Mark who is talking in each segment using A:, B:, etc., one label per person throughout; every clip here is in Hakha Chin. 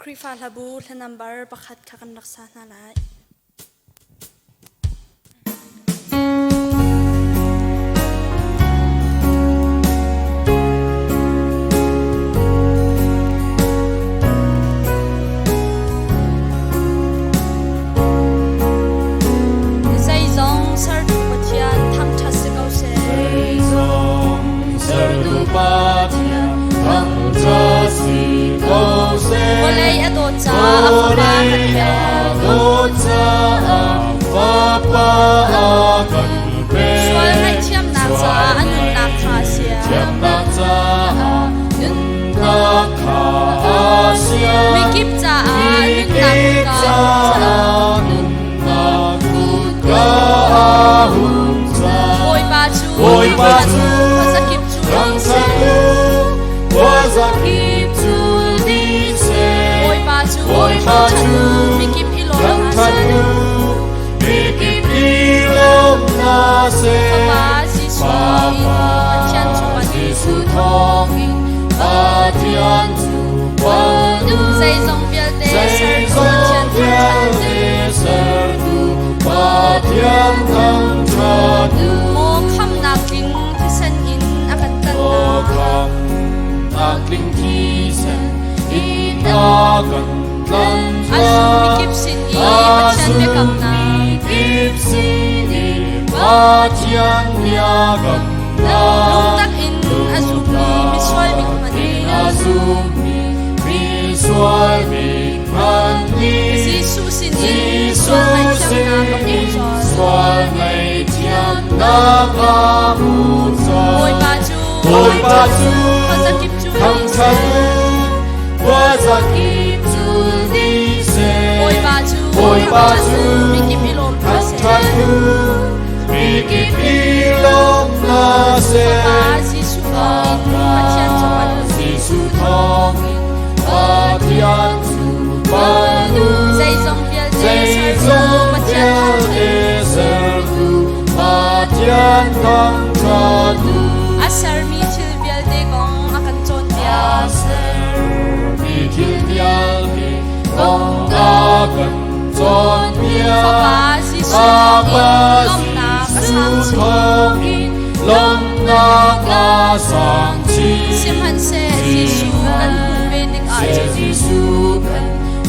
A: Khrihfa hlabu hla nambar pakhat kha kan rak sa hna lai. Zeizong sertu Pathian thangṭhat si ko seh.
B: Zeizong sertu Pathian thangṭhat si ko seh.
A: Vawlei a dawt caah a Fapa kan pek.
B: Dawt caah Fapa a kan pek.
A: Sual ngaihthiamnak caah a nunnak kha a sian.
B: Thiamnak caah nunnak kha a sian.
A: Mikip caah nunnak
B: Mikip
A: kutka
B: caah nunnak kutka a hung cang.
A: Bawipa cu
B: Bawipa cu
A: khuazakip cu
B: thangṭhat u, khuazakip cu dih seh.
A: Bawipa cu
B: Bawipa
A: thangṭhat
B: cu
A: u, mikip i lawm hna
B: thangṭhat
A: seh.
B: u, mikip i lawm hna seh.
A: Fapa Jesuh thawngin Pathian cu kan
B: Jesuh thawngin Pathian cu kan
A: Zeizong vialte sertu
B: Zeizong
A: Pathian thangṭhat
B: vialte sertu Pathian thangṭhat u.
A: Maw khamnak tling thisen in a kan
B: Maw
A: tlanhnak.
B: khamnak tling thisen in a kan tlanh
A: A zum mikip sin i Pathian biakamnak.
B: Mikip sin i Pathian biakamnak.
A: Lungtak in a zummi misual bik hmanh
B: In
A: nih
B: a zummi misual bik hmanh nih
A: Jesuh sin in sual ngaihthiamnak a hmuh colh.
B: Sual ngaihthiamnak a hmuh colh.
A: Bawipa cu
B: Bawipa cu
A: khuazakip cu
B: thangṭhat u, khuazakip cu dih seh.
A: Bawipa cu
B: Bawipa
A: thangṭhat
B: cu
A: u, mikip i lawm hna seh.
B: thangṭhat u, mikip i lawm hna seh.
A: Fapa Jesuh thawngin Pathian cu kan
B: Jesuh thawngin Pathian cu kan
A: Zeizong vialte sertu
B: Zeizong
A: Pathian thangṭhat
B: vialte sertu Pathian thangṭhat u.
A: A sermi thil vialte kong a kan cawnpiak.
B: A sermi thil vialte kong a kan cawnpiak.
A: Fapa Jesuh thawngin lawmhnak a sang
B: Jesuh
A: chin.
B: thawngin lawmhnak a sang chin.
A: Sihmanhseh Jesuh kan hmuh ve tikah cun
B: Jesuh kan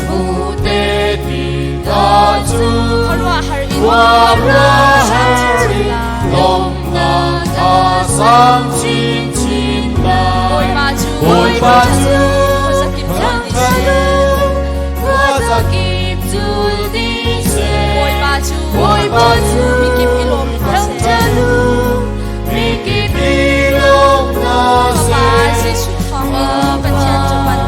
B: hmuh te tikah cun
A: khuaruahhar in lawmhnak a sang chinchin lai.
B: Lawmhnak a sang chinchin lai.
A: Bawipa cu
B: Bawipa cu
A: khuazakip cul dih seh.
B: Khuazakip cul dih seh.
A: Bawipa cu
B: Bawipa cu
A: mikip i lawm hna seh.
B: Mikip i lawm hna
A: Fapa
B: seh.
A: Jesuh thawngin Pathian cu kan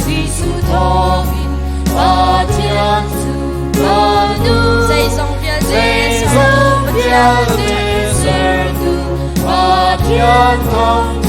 B: Jesuh thawngin Pathian cu kan
A: Zeizong vialte sertu
B: Zeizong
A: Pathian
B: vialte sertu Pathian thangṭhat.